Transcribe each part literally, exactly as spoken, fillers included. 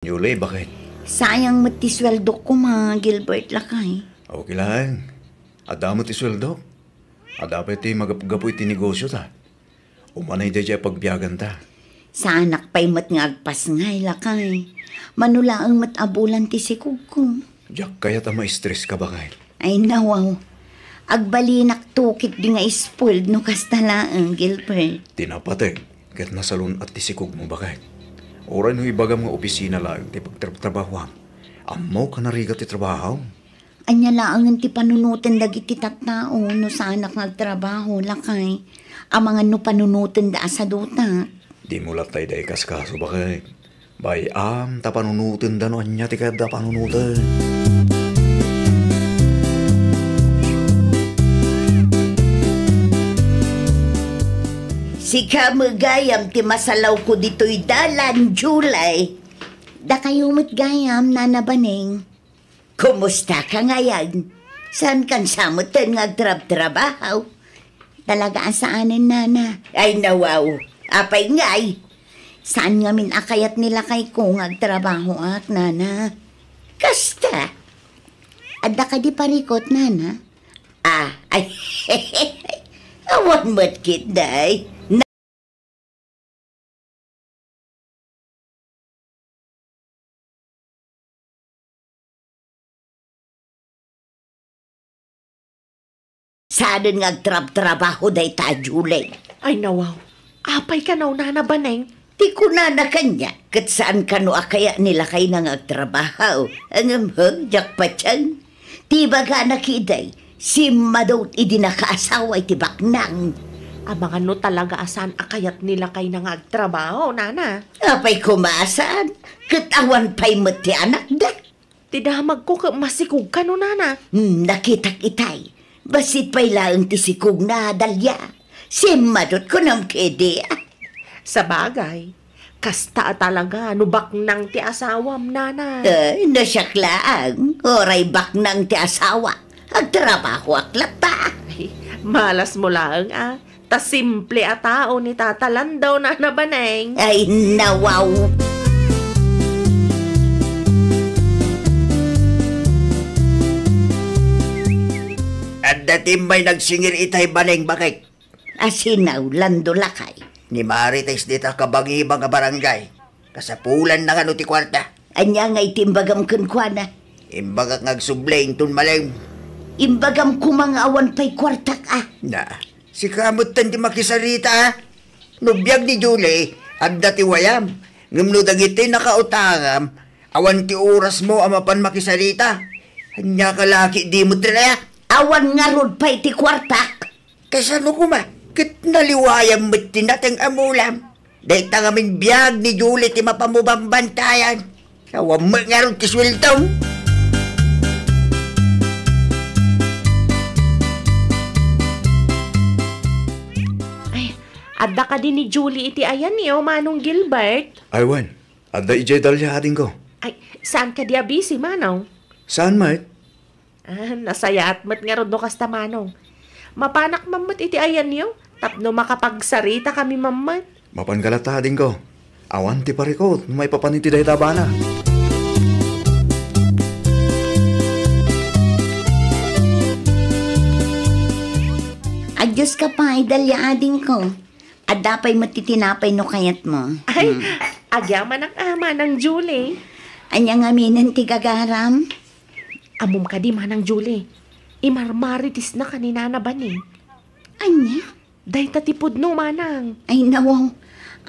Julie, bakit? Sayang met ti sueldok koma, Gilbert, lakay. Okay lang. Adda met ti sueldok. Adda pay ti magapgapu iti negosio ta. Umanay daydiay a pagbiaganta. Saanak pay met nga agpasngay, lakay. Mano laeng met a bulan ti sikogko. Diak kayat a ma-stress ka, bakit? Ay, nawaw. Agbalinak tukit di nga spoiled no kasta laeng, Gilbert. Ti napateg ket nasalun-at ti sikogmo, bakit? Uray no ibagam nga opisina laeng ti pagtrabtrabahoam, ammok a narigat ti trabaho. Ania laengen ti panunoten dagiti tattao no saanak nga agtrabaho, lakay? Amangan no panunotenda a sadutak. Dimo latta ida ikaskaso, bakit? Bay-am ta panunotenda no ania ti kayatda a panunoten. Sika met gayam ti masalawko ditoy dalan, Julie. Dakayo met gayam, Nana Baneng. Kumusta ka ngayan? Saan kan sa metten nga agtrabtrabaho? Talaga a saanen, Nana. Ay, nawaw. Apay ngay? Saan ngamin a kayat ni lakayko nga agtrabahoak, Nana? Kasta. Adda kadi parikut, Nana? Ah, ay. Awan met ketdi. Saanen nga agtrabtrabaho dayta a Julie. Ay, nawaw. Apay kano, Nana Baneng? Ti kunana kaniak, ket saan kano a kayat ni lakayna nga agtrabaho. Ngem, hm, diak patien. Ti ibagana ketdi, simmadut idi nakaasawa iti baknang. Amangan no talaga a saan a kayat ni lakayna nga agtrabaho, Nana. Apay koma a saan, ket awan pay met ti anakda. Ti damagko ket masikog kano, Nana. Hmm, nakitak itay. Bassit pay laeng ti sikogna, Dalia. Simmadut kunam ketdi. Sabagay, kasta a talaga no baknang ti asawam, Nana. Ay, no siak laeng, uray baknang ti asawa, agtrabahoak latta. Ay, malasmo laeng a. Ta simple a tao ni Tata Landon, Nana Baneng. Ay, nawaw. Adda ti immay nagsingir itay, Baneng, bakit? Asinaw, Lando, lakay. Ni Marites dita kabangibang a barangay. Kasapulanna kano ti kuarta? Ania ngay ti imbagam kenkuana? Imbagak nga agsubli inton malem. Imbagam koma nga awan pay kuartak a. Na, sika metten ti makisarita, a? No biag ni Julie, adda ti wayam. Ngem no dagiti nakautangam, awan ti orasmo a mapan makisarita. Ania ka la ketdi met ria? Awan ngarud pay ti kuartak. Kasano koma? Ket naliwayam met ti nateng a mulam. Dayta ngamin biag ni Julie ti mapanmo bambantayan. Awan met ngarud ti sueldom. Ay, adda kadi ni Julie iti ayanyo, Manong Gilbert? Ay, wen. Adda idiay Dalia, adingko. Ay, saan kadi a busy, Manong? Saan met? Ah, nasayaat met ngarud no kasta, Manong. Mapanak man met iti ayanyo tapno makapagsaritakami man met. Mapanka latta, adingko. Awan ti parikut no maipapan iti dayta a bana. Agdioska pay, Dalia, adingko. Adda pay met ti tinapay no kayatmo. Ay, hmm, agyamanak a, Manang Julie. Ania ngaminen ti gagaram? Ammom kadi, Manang Julie, imarmaritisna ka ni Nana Baneng. Ania? Dayta ti pudno, Manang. Ay, nawaw.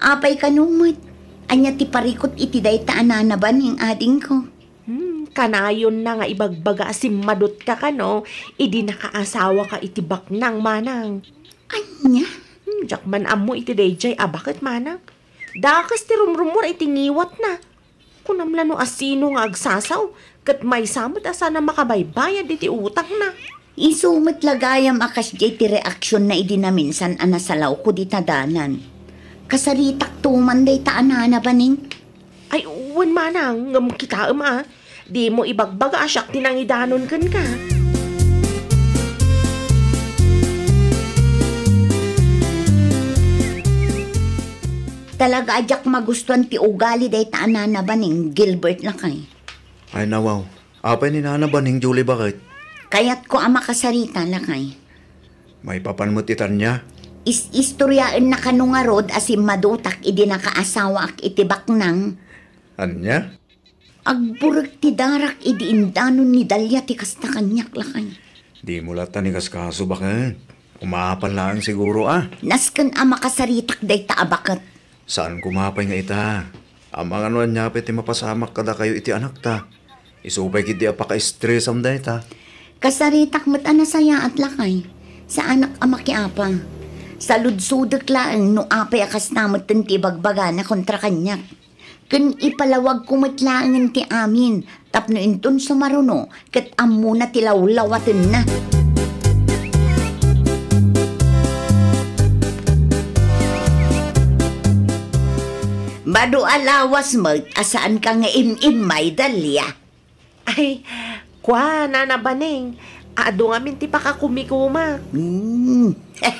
Apay kano met? Ania ti parikut iti dayta a Nana Baneng, adingko? Hmm, kanayonna nga ibagbaga a simmadutka kano idi nakaasawaka iti baknang, Manang. Ania? Hmm, diak man ammo iti daydiay a baket, Manang. Dakes ti rumrummuar iti ngiwatna. Kunam la no asino nga agsasao, ket maysa met a saan a makabaybayad iti utangna. Isu met la gayam a kasdiay ti reaksionna idi naminsan a nasalawko dita dalan. Kasaritakto man dayta a Nana Baneng. Ay, wen, Manang, ngem kitaem a, dimo ibagbaga a siak ti nangidanon kenka. Talaga a diak magustuan ti ugali dayta a Nana Baning, Gilbert, lakay. Ay, nawaw. Apay ni Nana Baning, Julie, baket? Kayatko a makasarita, lakay. Maipapan met ita ania? Is-istoriaenna kano ngarud a simmadutak idi nakaasawaak iti baknang. Ania? Agburek ti darak idi indanon ni Dalia ti kasta kaniak, lakay. Dimo latta ni kaskaso, baket. Umapal laeng siguro, a. Nasken a makasaritak dayta a baket. Saan koma pay nga ita. Amangan no ania pay ti mapasamak kadakayo iti anakta. Isu pay ketdi a pakaestresam dayta. Kasaritak met a nasayaat, lakay. Saanak a makiapa. Saludsodek laeng no apay a kasta metten ti ibagbagana kontra kaniak. Ken ipalawagko met laengen ti amin tapno inton sumaruno ket ammona ti lawlawatenna. Mano a lawas met a saanka nga im-immay, Dalia? Ay, kua, Nana Baning, adu ngamin ti pakakumikuma. Hmm.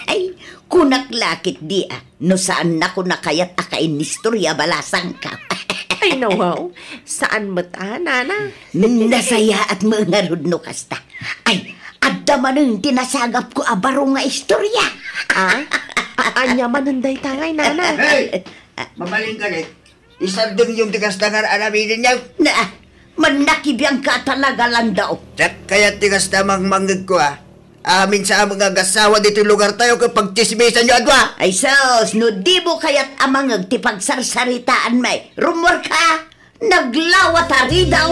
Ay, kunak la ketdi a, no saannakon a kayat a kainnistoria balasangka. Ay, nawaw, saan met a, Nana. Nasayaat met ngarud no kasta. Ay, adda manen ti nasagapko a baro nga istoria. A? A-, ania manen dayta ngay, Nana? Hey! Mabalinka, eh. Isardengyo ti kasta nga ar-aramidenyo. Na, mannakibiangka a talaga, Landao. Diak kayat ti kasta mangmangngegko, a. Amin sa among agassawa ditoy lugartayo ket pagtsismisanyo a dua. Ay sus, no dimo kayat a mangngeg ti pagsarsaritaanmi, rummuarka, naglawat a ridaw.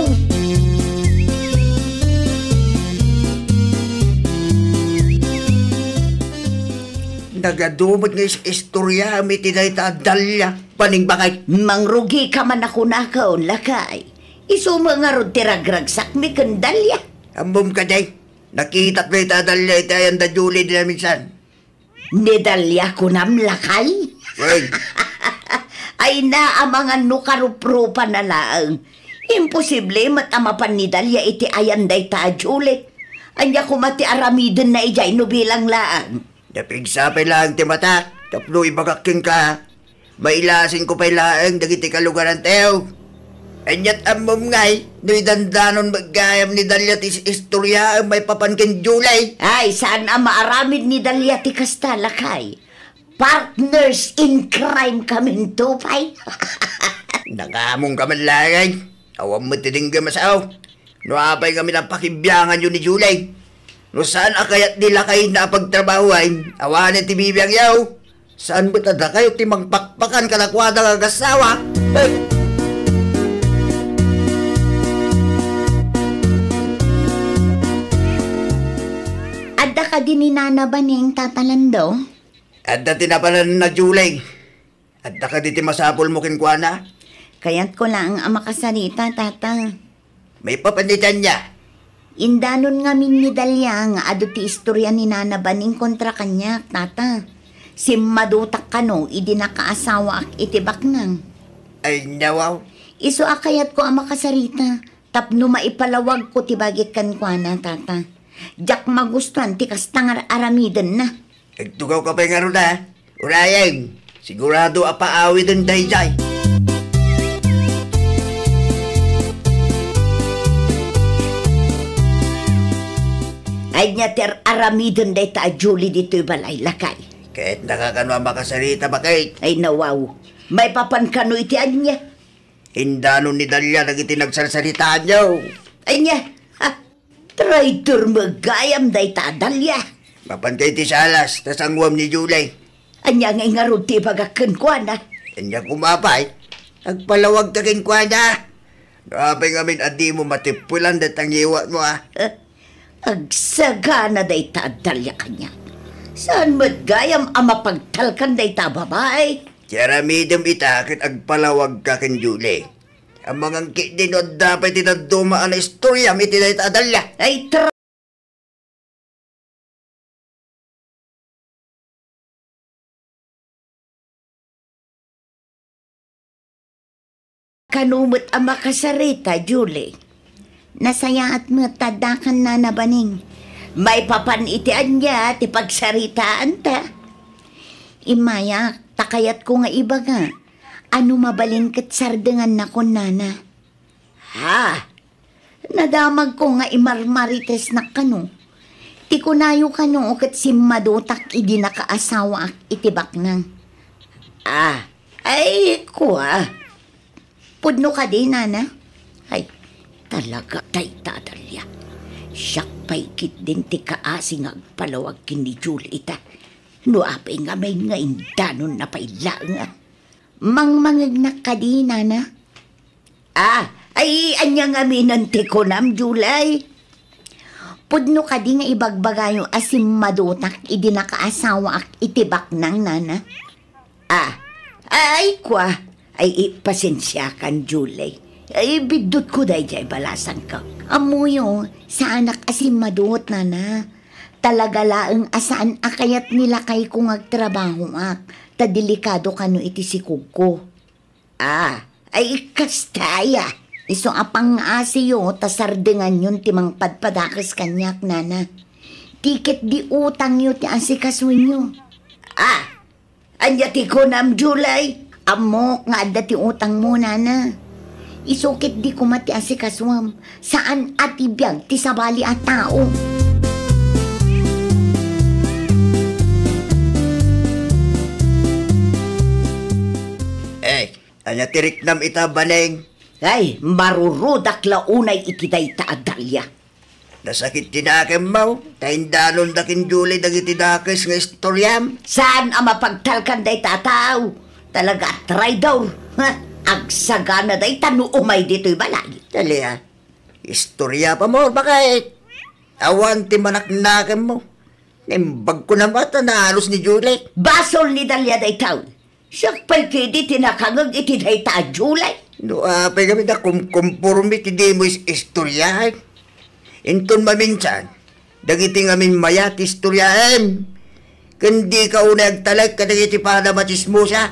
Nagadu met nga is-istoriaem iti dayta a Dalia. Baning, baket. Mangrugika man a kunakon, lakay. Isu met ngarud ti ragragsakmi ken Dalia. Ammom kadi, nakitak dayta a Dalia iti ayan da Julie idi naminsan. Ni Dalia kunam, lakay? Wen. Ay, naamangan no karuprupana laeng. Imposible met a mapan ni Dalia iti ayan dayta a Julie. Ania koma ti aramidenna idiay no bilang laeng? Napigsa pay laeng ti matak tapno ibagak kenka, mailasinko pay laeng dagiti kalugarantayo. Ania't ammom ngay no idandanon met gayam ni Dalia ti is-istoriaem maipapan ken Julie? Ay, saan a maaramid ni Dalia ti kasta, lakay. Partners in crime kaminto pay. Nangamongka man laeng. Awan met ti denggem a sao. No apay ngamin a pakibianganyo ni Julie? No saan a kayat ni lakayna a pagtrabahoen, awanen ti bibiangyo. Saan met a dakayo ti mangpakpakan kadakuada nga agassawa? Eh! Adda kadi ni Nana Baning, Tata Lando? Adda ti napananna, Julie. Adda kadi ti masapulmo kenkuana? Kayatko laeng a makasarita, Tata. Maipapan iti ania? Indanon ngamin ni Dalia nga adu ti istoria ni Nana Baning kontra kaniak, Tata. Simmadutak kano idi nakaasawaak iti baknang. Ay, nawaw. Isu a kayatko a makasarita tapno maipalawagko ti bagik kenkuana, Tata. Diak magustuan ti kasta nga ar-aramidenna. Agtugawka pay ngarud a. Unayen, sigurado a paawiden daydiay. Ania ti ar-aramiden dayta a Julie ditoy balay, lakay? Ket nakakano a makasarita, baket? Ay, nawaw. Maipapan kano iti ania? Indanon ni Dalia dagiti nagsarsaritaanyo. Ania? Ha? Traitor met gayam dayta a Dalia. Mapanka iti salas, ta sanguam ni Julie. Ania ngay ngarud ti ibagak kenkuana? Ania koma pay? Agpalawagka kenkuana. No apay ngamin a dimo matippelan dayta ngiwatmo, a? Eh, agsagana dayta a Dalia kaniak. Saan met gayam a mapagtalkan dayta a babai? Ti aramidem ita ket agpalawagka ken Julie. Amangan ketdi no adda pay ti dadduma a naistoriam iti dayta a Dalia. Ay, tra- Kano met a makasarita, Julie? Nasayaat met ta addakan, Nana Baning. Maipapan iti ania ti pagsaritaanta? Immayak, ta kayatko nga ibaga, Ania mabalin ket sardengannakon, nana? Ha? Nadamagko nga imarmaritesnak kano. Ti kunayo kano ket simmadutak idi nakaasawaak iti baknang. Ah, ay, kua. Pudno kadi, nana? Ay, talaga dayta, Dalia. Siak pay ketdin ti kaasi nga agpalawag ken ni Julie ita. No apay ngamin nga indanonna pay laeng, a. Mangmangegnak kadi, nana? Ah, ay, ania ngamin ti kunam, Julie? Pudno kadi nga ibagbagayo a simmadutak idi nakaasawaak iti baknang, nana? Ah, ay, kua. Ay, i-, pasensiakan, Julie. Ay, biddutko daydiay balasangko. Ammoyo, saanak a simmadut, nana. Talaga laeng a saan a kayat ni lakayko nga agtrabahoak, ta delikado kano iti sikogko. Ah, ay, kasta aya. Isu a pangngasiyo ta sardenganyon ti mangpadpadakes kaniak, nana. Ti ketdi utangyo ti asikasuenyo. Ah, ania ti kunam, Julie? Ammok nga adda ti utangmo, nana. Isu ketdi koma ti asikasuem. Saan a ti biag ti sabali a tao. Eh, ania ti riknam ita, Baneng? Ay, marurudak la unay iti dayta a Dalia. Nasakit ti nakemmo, ta indanonda ken Julie dagiti dakes nga istoriam. Saan a mapagtalkan dayta a tao? Talaga a traidor. Ha? Agsagana dayta no umay ditoy balay. Dalia, istoriam pay met, baket. Awan ti manaknakemmo. Naimbagko na met a naanus ni Julie. Basol ni Dalia dayta. Siak pay ketdi ti nakangeg iti dayta a Julie. No apay ngamin a kumkumporme ti dimo is-, istoriaen. Inton maminsan, dagiti ngamin mayat ti istoriaem. Ken dika unay agtalek kadagiti panam a tsismosa.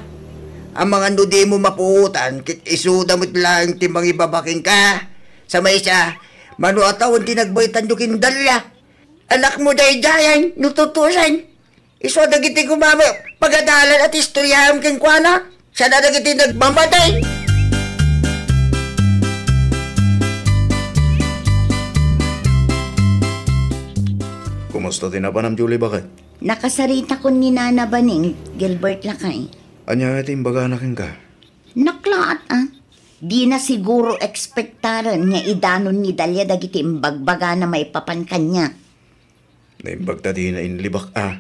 Amangan no dimo mapuotan, ket isuda met laeng ti mangibaba kenka. Sa maysa, mano a tawen ti nagbaetanyo ken Dalia? Anakmo daydiayen, no tutuosen. Isu a dagiti kumama, pagadalan a ti istoriaem kenkuana. Saan a dagiti nagmamati. Kumusta ti napanam, Julie, baket? Nakasaritakon ni Nana Baneng, Gilbert, lakay. Ania ti imbagana kenka? Naklaat, a. Dina siguro ekspektaren nga idanon ni Dalia dagiti imbagbagana maipapan kaniak. Naimbag ta dina inlibak, a.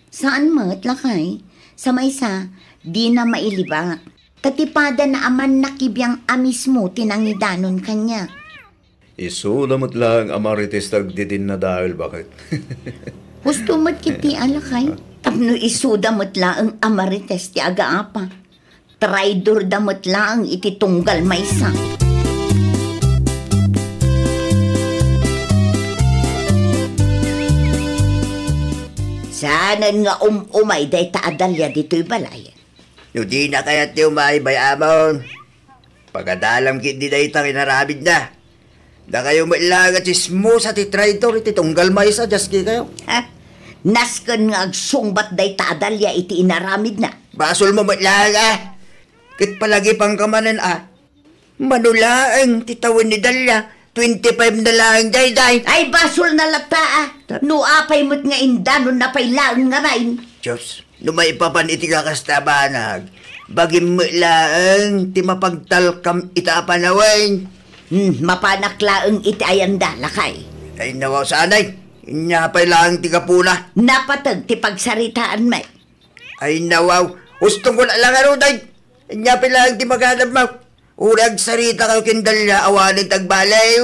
Saan met, lakay. Sa maysa, dina mailibak. Ta ti padana a mannakibiang a mismo ti nangidanon kaniak. Isuda met laeng a marites dagiti nadael, baket. Husto met ketdi, a, lakay. Tapno isuda met laeng a marites ti agaapa. Traidorda met laeng iti tunggal maysa. Saanen nga um-umay dayta a Dalia ditoy balay. No dina kayat ti umay, bay-amon, pagadalam ketdi dayta nga inaramidna. Dakayo met laeng a tsismosa ti traidor iti tunggal maysa, diaskikayo. Ha? Nasken nga agsungbat dayta a Dalia iti inaramidna. Basolmo met laeng, a. Ket palagipanka manen, a. Mano laeng ti tawen ni Dalia, twenty-five na laeng daydiay. Ay, basolna latta, a. Ta- No apay met nga indanonna pay laeng ngamin. Diyos. No maipapan iti kakasta a banag, bagim met laeng ti mapagtalkam ita a panawen. Hmm, mapanak laeng iti ayanda, lakay. Ay, nawaw, sanay. Ania pay laeng ti gapuna. Napateg ti pagsaritaanmi. Ay, nawaw. Hustongko la la ngarud, ay. Ania pay laeng ti maganabmo. Uray agsarita kayo ken Dalia, awanen ti agbaliw.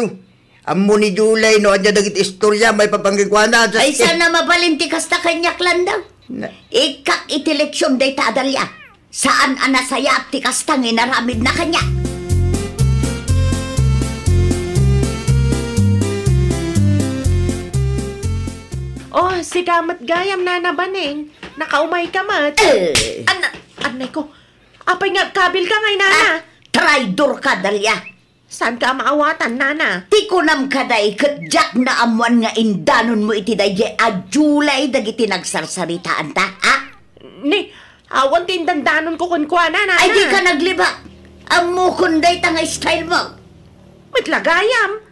Ammo ni Julie no ania dagiti istorya maipapan kenkuana. Ay, saan a mabalin ti kasta kaniak, landaw. Na- Ikkak iti leksion dayta a Dalia. Saan a nasayaat ti kasta nga inaramidna kaniak. Oh, sika met gayam, Nana Baneng. Nakaumay ka met. Eh. An-, anay ko. Apay nga agkabil ka ngay, Nana? Ah, traidor ka, Dalia. Saan ka a maawatan, Nana? Ti kunam kadi ket diak naammuan nga indanonmo iti daydiay a Julie dagiti nagsarsaritaanta, ha? Ni, Awan ti indandanonko kenkuana, nana. Ay, dika naglibak. Ammokon dayta nga style mo. Met la gayam.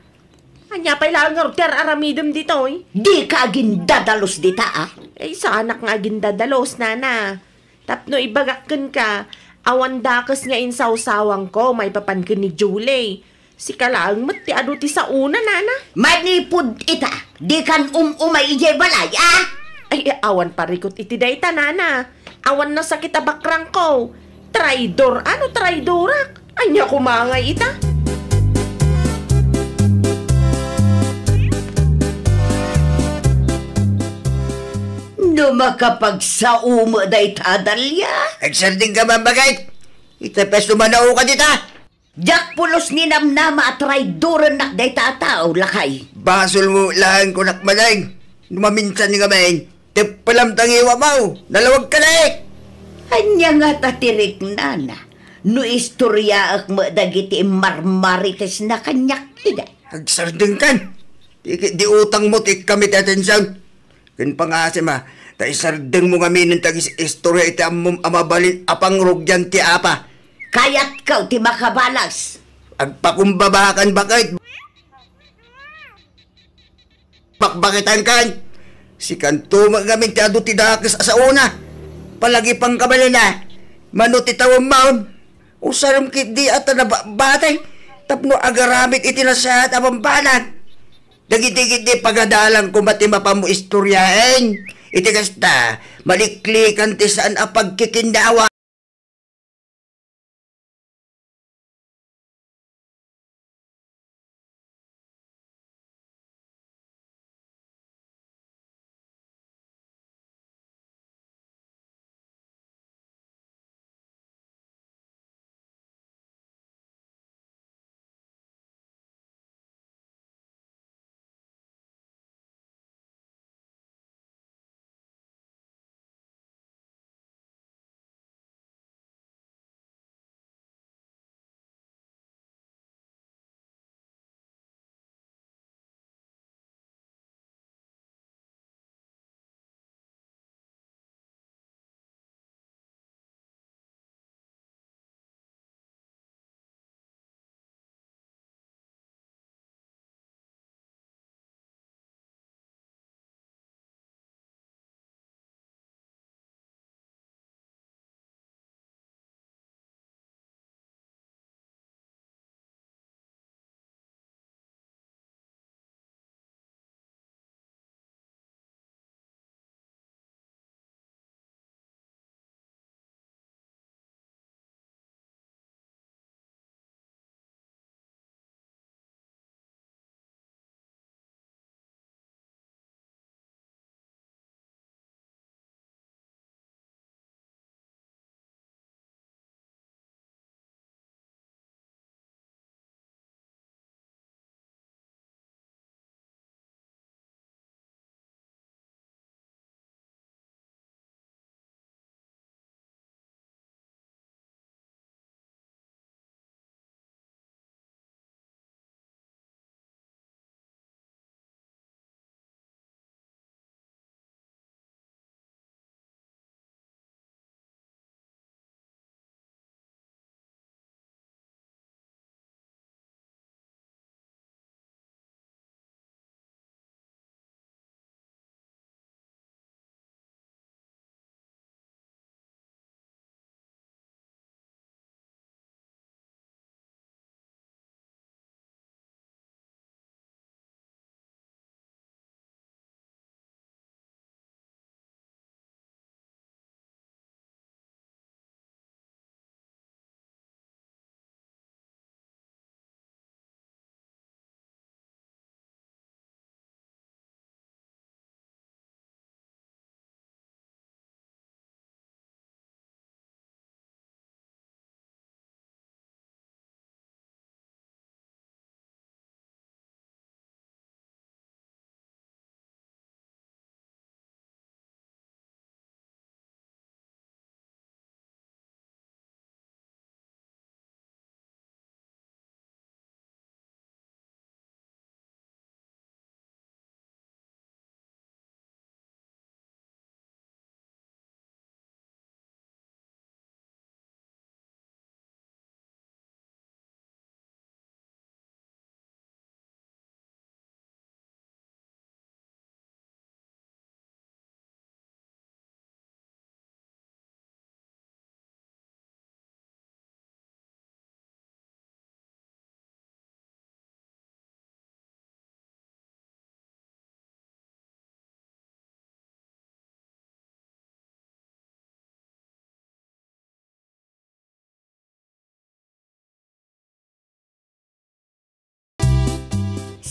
Ania pay laeng ngarud ti ar-aramidem ditoy? Dika agindadalus dita, a? Ay, saanak nga agindadalus, nana. Tapno ibagak kenka, awan dakes nga insawsawangko maipapan ken ni Julie. Sika laeng met ti adu ti saona, nana. Manipud ita, dikan um-umay idiay balay, a? Ay, awan parikut iti dayta, nana. Awan nasakit a bakrangko. Traidor, ano traidorak? Ania koma ngay ita? No makapagsao met dayta, Dalia. Agsardengka man, baket. Ita pay a sumanaoka dita. Diak pulos ninamnama a traidorennak dayta a tao, lakay. Basolmo laeng, kunak, Maneng. No maminsan ngamin, teppelam ta ngiwamaw. Nalawagka la, e. Ania ngata ti riknana no istoriaek met dagiti immarmaritesna kaniak ida? Agsardengkan. Di, di utangmo ti ikkan ti atension. Ken pangasem a, ta isardengmo ngamin ti agis-istoria iti ammom a mabalin a pangrugian ti apa. Kayatko ti makabalas. Agpakumbabakan, baket. Bakbaketankan. Sikanto met ngamin ti adu ti dakes a saona. Palagipanka manen a. Mano ti tawemmon? Usarem ketdi a ta nababatay tapno agaramid iti nasayaat a bambanag. Dagiti ketdi pagadalan koma ti mapanmo istoriaen. Iti kasta, maliklikan ti saan a pagkikinnawa.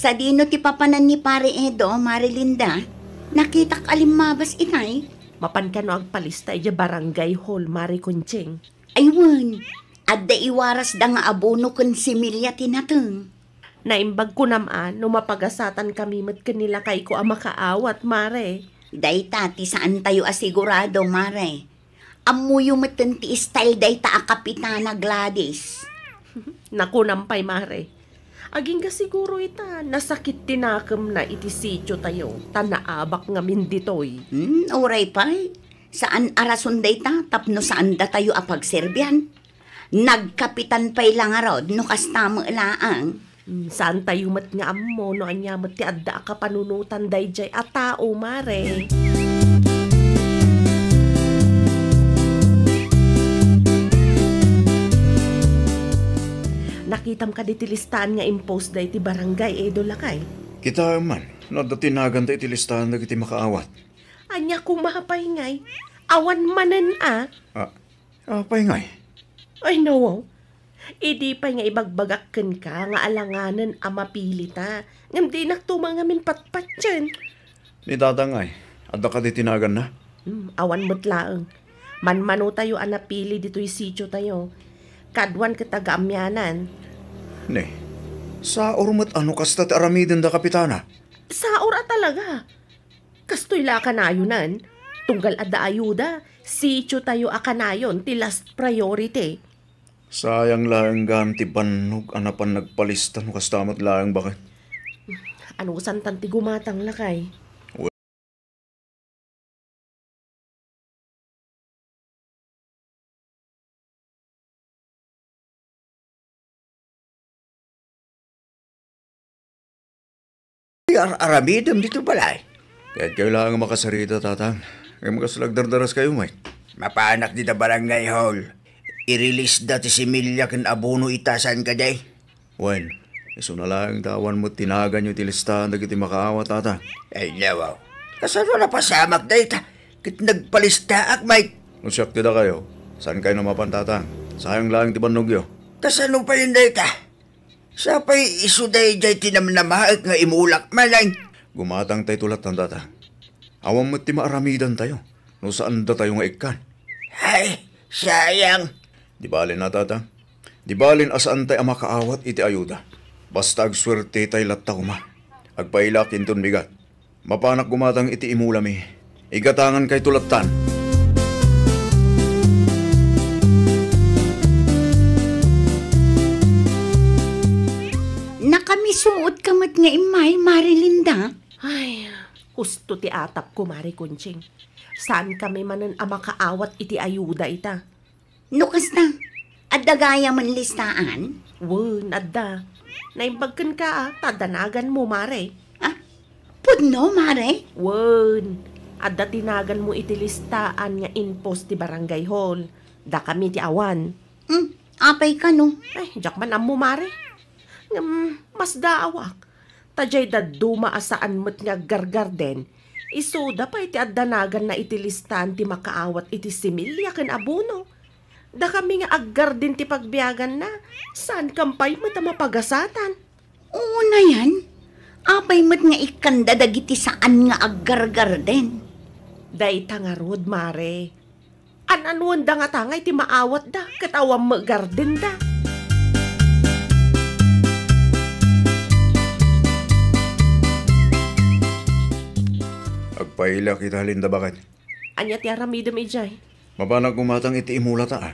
Sadino ti papanan ni Pare Edo, Mare Linda? Nakitak a limmabas itay. Mapan kano agpalista idiay barangay hall, Mare Conching? Ay wen, adda iwarasda nga abono ken similya ti nateng. Naimbag kunam a no mapagasatan kami met ken ni lakayko a makaawat, Mare. Dayta ti saantayo a sigurado, Mare. Ammoyo metten ti style dayta a kapitana, Gladys. Nakunam pay, Mare. Agingga siguro ita, nasakit ti nakemna iti sitiotayo, ta naabak ngamin ditoy. Hmm, uray pay. Saan a rason dayta tapno saandatayo a pagserbian. Nagkapitan pay la ngarud no kasta met laeng. Mm, saantayo met nga ammo no ania met ti adda a kapanunotan daydiay a tao, Mare. Nakitam kadi ti listaan nga impost da iti barangay, Edo, lakay? Kitaem man, no adda ti naganta iti listaan dagiti makaawat. Ania koma pay ngay? Awan manen a? Ah, apay ngay? Ay, nawaw. Idi pay nga ibagbagak kenka nga alanganen a mapilita, ngem dinak tumangamin patpatien. Ni Tatang ay, adda kadi ti naganna? Hmm, awan met laeng. Manmanotayo a napili ditoy sitiotayo. Kaduan ket taga-amianan. Ne, saor met a no kasta ti aramidenda, Kapitana. Saor a talaga. Kastoy la a kanayonan. Tunggal adda ayuda, sitiotayo a kanayon ti last priority. Sayang laeng gayam ti bannog a napan nagpalista no kasta met laeng baket. Anusantan ti gumatang, lakay? Ar-aramidem dito balay. Kayatkayo laeng a makasarita, Tatang. Ngem kasla agdardaraskayo met. Mapanak dita barangay hall. I-release da ti similya ken abono ita, saan kadi? Wen, isuna laeng ta awan met ti naganyo iti listaan dagiti makaawat, Tatang. Ay, nawaw. Kasano napasamak dayta? Ket nagpalistaak, Mike. No siak ti dakayo, saan kayo mapan, Tatang? Sayang laeng ti bannogyo. Kasano pay dayta? Sapay isu daydiay ti namnamaek nga imulak manen. Gumatang tay tulatan, Tatang. Awan met ti maaramidantayo no saandatayo nga ikkan. Ay, sayang. Di bale na, Tatang. Di balen a saantay a makaawat iti ayuda. Basta agsuertetay latta koma. Agpailak inton bigat. Mapanak gumatang iti imulami. Igatangankayto lattan. Nakamisuot ka met nga immay, Mare Linda. Ay, husto ti atapko, Mare Conching. Saan kami manen a makaawat iti ayuda ita. No kasta, adda gayamen listaan? Wen, adda. Naimbag kenka, a, ta adda naganmo, Mare. Ah, pudno, Mare? Wen, adda ti naganmo iti listaan nga inpost ti barangay hall. Dakami ti awan. Hmm, apay kano? Ay, diak man ammo, Mare. Ngem, masdaawak. Ta diay dadduma a saan met nga aggargarden, isuda pay ti adda naganna iti listaan ti makaawat iti similya ken abono. Dakami nga aggarden ti pagbiaganna, saankam pay met a mapagasatan. Unayen, apay met nga ikkanda dagiti saan nga aggargarden? Dayta ngarud, Mare. An-anuenda ngata nga iti maawatda ket awan met gardenda. Agpailak ita, Linda, baket. Ania ti aramidem idiay? Mapanak gumatang iti imulata, a.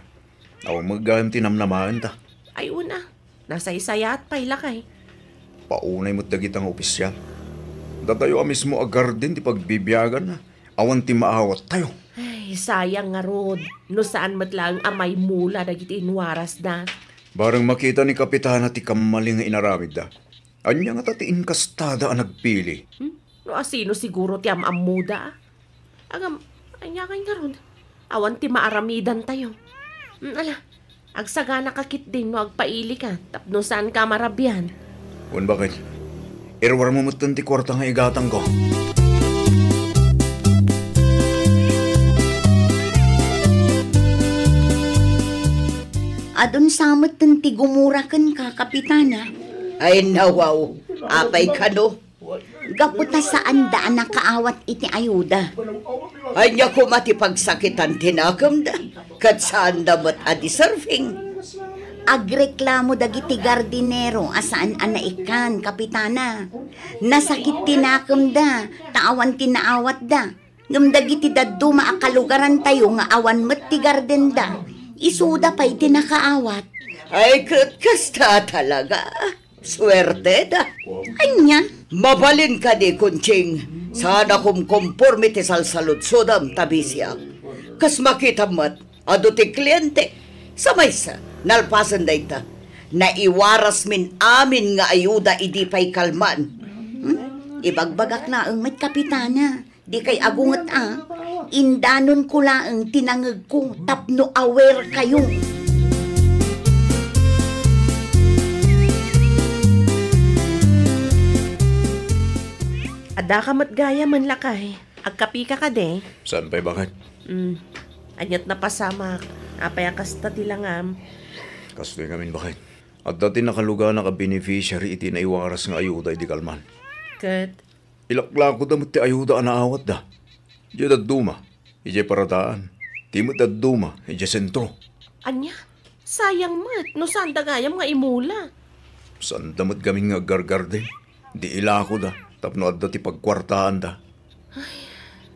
Awan met gayam ti namnamaenta. Ay, una. Nasaysayaat pay, lakay. Paunay met dagita nga opisyal. Datayo a mismo a garden ti pagbibiaganna. Awan ti maawattayo. Ay, sayang ngarud. No saan met laeng a maymula dagiti inwarasda. Bareng makita ni Kapitana ti kammali nga inaramidda. Ania ngata ti inkastada a nagpili? Hmm? No asino siguro ti am-ammoda, a? Agam, ania ngay ngarud? Awan ti maaramidantayo. Mm, ala, agsaganaka ketdin no agpailika tapno saanka a marabian. Wen, baket. Iruarmo metten ti kuarta nga igatangko. Adun sa metten ti gumura kenka, Kapitana. Ay, nawaw. Apay kano? Gapu ta saanda a nakaawat iti ayuda. Ania koma ti pagsakitan ti nakemda, ket saanda met a deserving. Agreklamo dagiti gardinero a saan a naikkan, Kapitana. Nasakit ti nakemda, ta awan ti naawatda. Ngem dagiti dadduma a kalugarantayo nga awan met ti gardenda, isuda pay ti nakaawat. Ay, ket kasta talaga. Suerteda. Ania? Mabalin kadi, Conching. Saan a kumkomporme ti salsaludsodam ta bisiak. Kas makitam met, adu ti kliente. Sa maysa, nalpasen dayta. Naiwarasmin amin nga ayuda idi pay kalman. Hmm? Ibagbagak laeng met, Kapitana. Dikay agunget a, indanonko laeng ti nangegko tapno aware kayo. Addaka met gayamen, lakay. Agkapika kadi? Saan pay baket? Mm. Aniat napasamak. Apay a kasta ti langam? Kastoy ngamin, baket. Adda ti nakaluganak a beneficiary iti naiwaras nga ayuda idi kalman. Ket? Ilaklakoda met ti ayuda a naawatda. Idiay dadduma, idiay paradaan. Ti met dadduma, idiay sentro. Ania? Sayang met no saanda gayam nga imula. Saanda met gamin nga aggargarden. Di ilakoda tapno adda ti pagkuartaanda.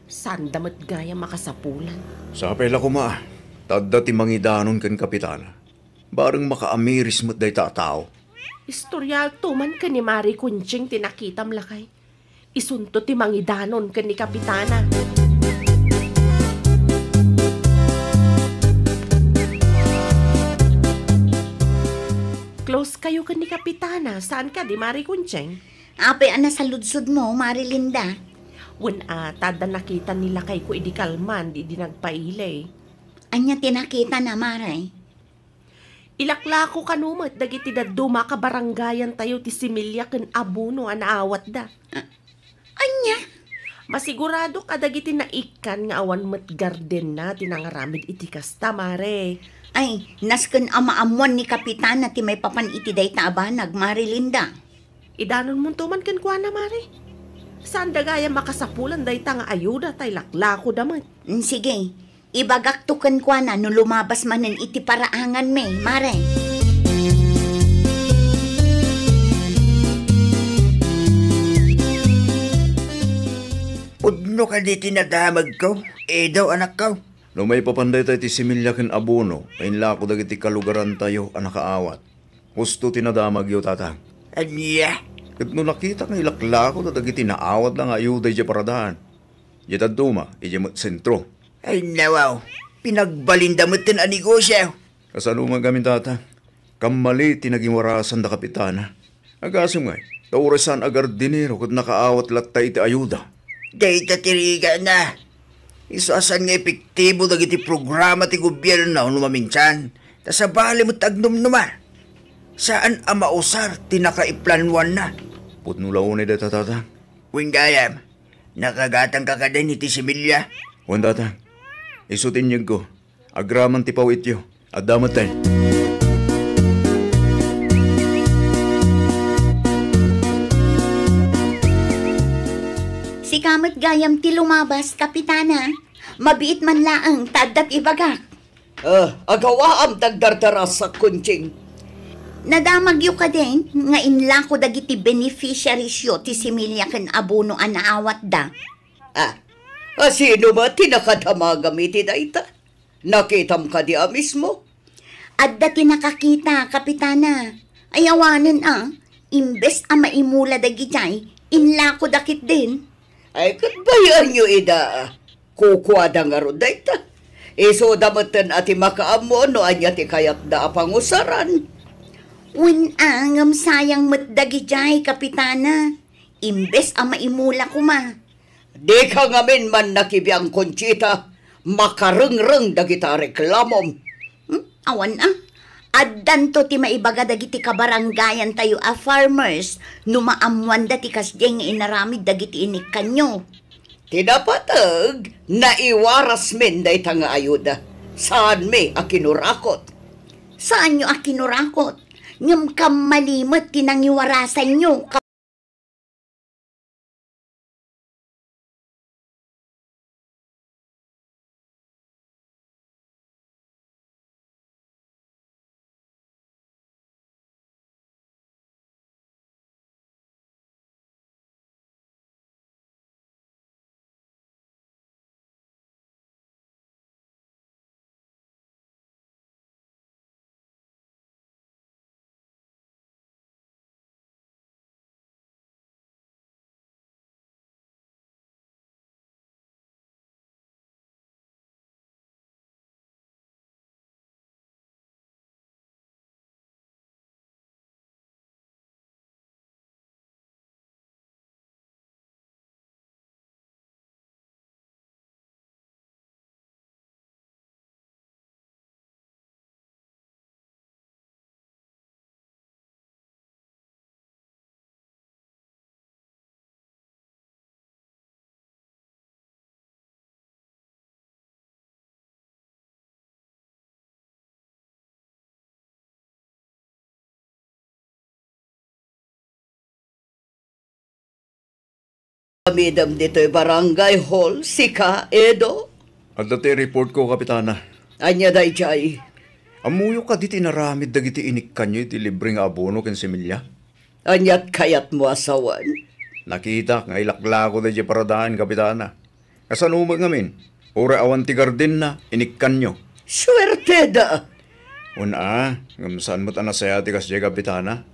Saanda met gayam a kasapulan. Sapay la koma, ta adda ti mangidanon ken Kapitana. Bareng makaamiris met dayta a tao. Istorialto man ken ni Mari Conching ti nakitam, lakay. Isunto ti mangidanon ken ni Kapitana. Close kayo ken ni Kapitana, saan kadi, Mari Conching? Apay a nasaludsodmo, Mari Linda? Wen a, ta adda nakita ni lakayko idi kalman, idi nagpaili. Ania ti nakitana, Mari? Ilaklako kano met dagiti dadduma a kabarangayantayo ti similya ken abono a naawatda. A-, ania? Masiguradok a dagiti naikkan nga awan met gardenna ti nangaramid iti kasta, Mare. Ay, nasken a maammoan ni Kapitana ti maipapan iti dayta a banag, Mare Linda. Idanonmonto man kenkuana, Mare. Saanda gayam a kasapulan dayta nga ayuda ta ilaklakoda met. Mm, sige. Ibagakto kenkuana no lumabas manen iti paraanganmi, Mare. Pudno kadi ti nadamagko, Edo, anakko? No maipapan dayta iti similya ken abono nga inlako dagiti kalugarantayo a nakaawat, husto ti nadamagyo, Tatang. Ania? Ket no nakitak nga ilaklako dagiti naawatda nga ayuda idiay paradaan, idiay dadduma, idiay met sentro. Ay, nawaw, pinagbalinda metten a negosio. Kasano nga gamin, Tatang? Kammali ti nagiwarasanda, Kapitana. Agasem ngay, ta uray saan a gardinero ket nakaawat latta iti ayuda. Dayta ti rigana. Isu a saan nga epektibo dagiti programa ti gobierno no maminsan, ta sabali met agnumnuma. Saan a mausar ti nakaiplanuanna. Pudno la unay dayta, Tatang. Wen gayam, nakagatangka kadin iti similya? Wen, Tatang. Isu ti inyegko. Agraman ti pawityo. Adda metten. Sika met gayam ti lumabas, Kapitana. Mabiit man laeng ta adda ti ibagak. Ah, agawaam ti agdardarasak, Conching. Nadamagyo kadin nga inlako dagiti beneficiariesyo ti similya ken abono a naawatda? Ah, a sino met ti nakadamagam iti dayta? Nakitam kadi a mismo? Adda ti nakakita, Kapitana. Ay awanen a, imbes a maimula dagidiay, inlakoda ketdin. Ay, ket bay-anyo ida. Kukuada ngarud dayta. Isuda metten a ti makaammo no ania ti kayatda a pangusaran. Wen a, ngem sayang met dagidiay, Kapitana. Imbes a maimula koma. Dika ngamin mannakibiang, Conchita. Makarengreng dagita a reklamom. Hmm? Awan a. Addanto ti maibaga dagiti kabarangayantayo a farmers no maammoanda ti kasdiay nga inaramid dagiti inikkanyo. Ti napateg, naiwarasmin dayta nga ayuda. Saanmi a kinurakot. Saanyo a kinurakot? Ngem kammali met ti nangiwarasanyo. Aramidem ditoy barangay hall, sika, Edo? Adda ti report ko, Kapitana. Ania daydiay? Ammoyo kadi ti inaramid dagiti inikkanyo iti libre nga abono ken similya? Aniat kayatmo a sawen? Nakitak nga ilaklako daydiay paradaen, Kapitana. Kasano met ngamin? Uray awan ti gardenna, inikkanyo. Suerteda! Wen a, ngem saan met a nasayaat ti kasdiay, Kapitana.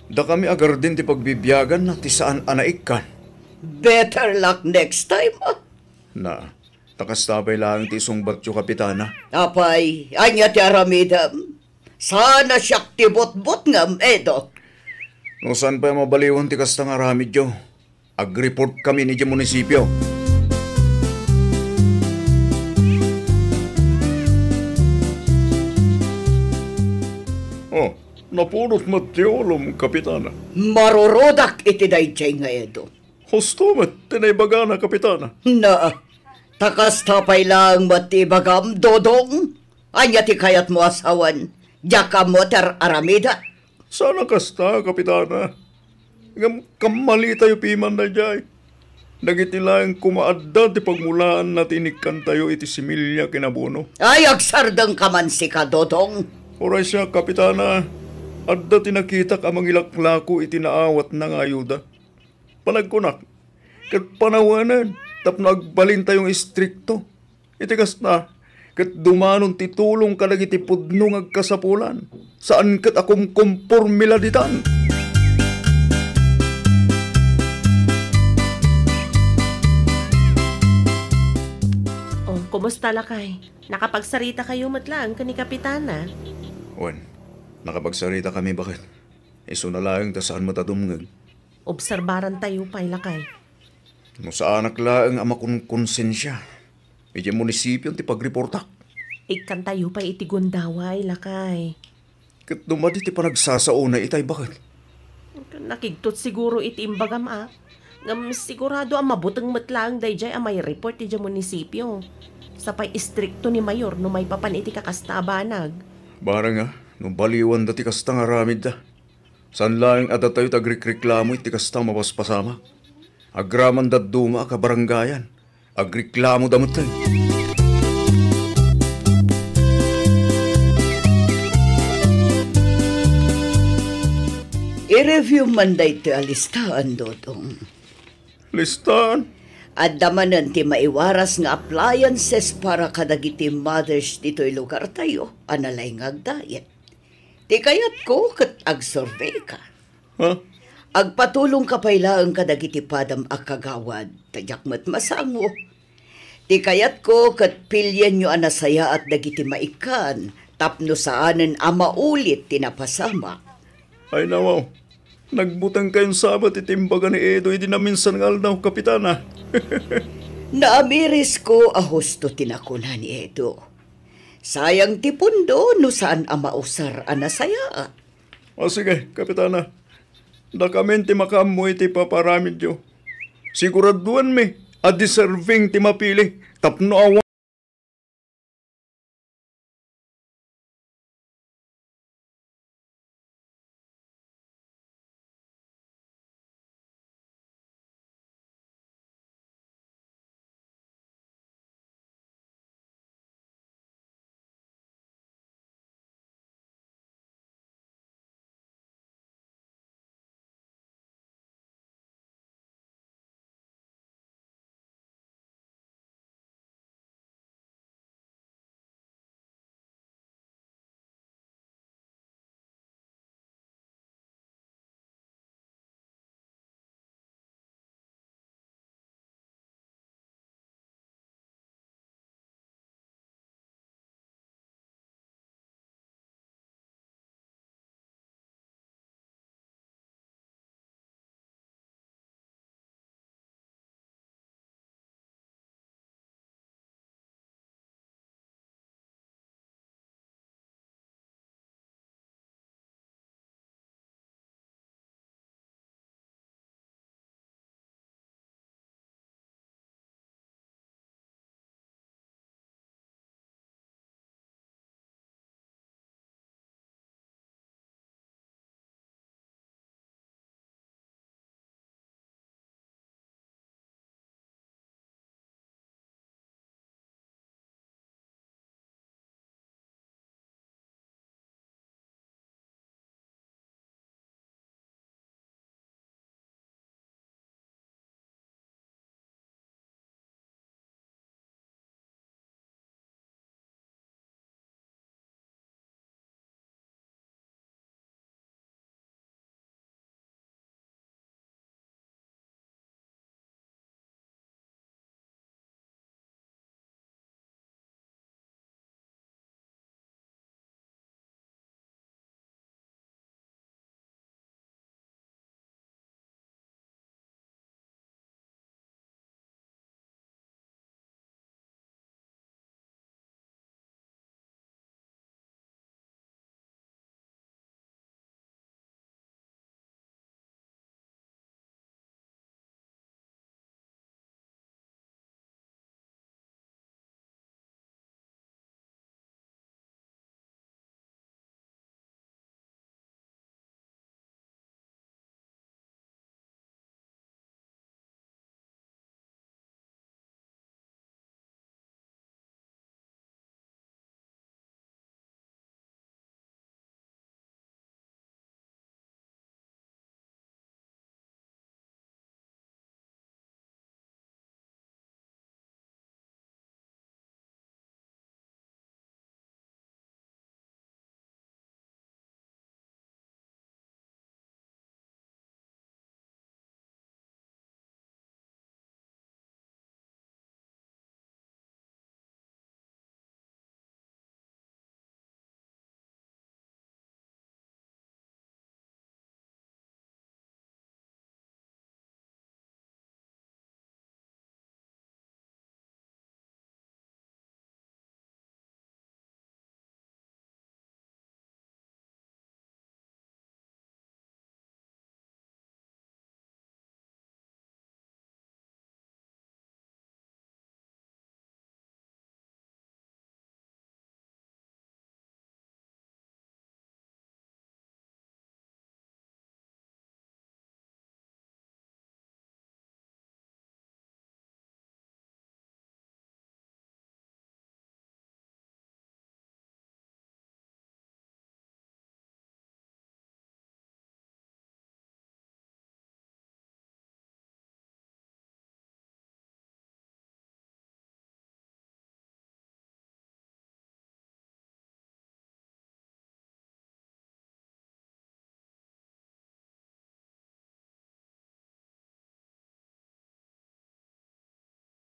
Dakami a garden ti pagbibiaganna ti saan a naikkan. Better luck next time, ah. Na, ta kasta pay laeng ti isungbatyo, Kapitana. Apay, ania ti aramidem? Saan a siak ti butbutngem, Edo. No saan pay a mabaliwan ti kasta nga aramidyo, agreport kami idiay munisipio. Oh, napudot met ti ulom, Kapitana. Marurudak iti daydiay nga Edo. Husto met ti naibagana, Kapitana. Na, ta kasta pay laeng met ti ibagam, Dodong. Ania ti kayatmo a sawen? Diak ammo ti ar-aramida. Saan a kasta, Kapitana. Ngem kammalitayo piman daydiay. Dagiti laeng koma adda ti pagmulaanna ti inikkantayo iti similya ken abono. Ay, agsardengka man sika, Dodong. Uray siak, Kapitana, adda ti nakitak a mangilaklako iti naawatna nga ayuda. Panagkunak, ket panawanen tapno agbalintayo nga istrikto. Iti kasta, ket dumanon ti tulong kadagiti pudno nga agkasapulan, saan ket a kumkomporme la ditan. Oh, kumusta, lakay? Nakapagsarita kayo met laeng ken ni Kapitana? Wen, nakapagsarita kami, baket. Isuna laeng ta saan met a dumngeg. Obserbarantayo pay, lakay. No saanak laeng a makunkonsensia, idiay munisipion ti pagreportak. Ikkantayo pay iti gundaway, lakay. Ket no madi ti panagsasaona itay, baket? Nakigtot siguro iti imbagam, a. Ngem sigurado a mabuteng met laeng daydiay a maireport idiay munisipio. Sapay istrikto ni Mayor no maipapan iti kakasta a banag. Barang a, no baliwanda ti kasta nga aramidda. Saan laeng a datayo ti agrikreklamo iti kasta a mapaspasamak. Agraman dadduma a kabarangayan, agreklamoda metten. I-review man daytoy a listaan, Dodong. Listaan? Adda manen ti maiwaras nga appliances para kadagiti mothers ditoy lugartayo a nalaing nga agdayeg. Ti kayatko ket agsurveyka. Ha? Agpatulongka pay laeng kadagiti padam a kagawad, ta diak met masango. Ti kayatko ket pilienyo a nasayaat dagiti maikkan tapno saanen a maulit ti napasamak. Ay, nawaw. Nagbutengkayon sabet iti imbaga ni Edo idi naminsan nga aldaw, Kapitana. Naamirisko a husto ti nakuna ni Edo. Sayang ti pundo no saan a mausar a nasayaat. O sige, Kapitana. Dakamin ti makaammo iti paparamidyo. Siguraduanmi a deserving ti mapili tapno awan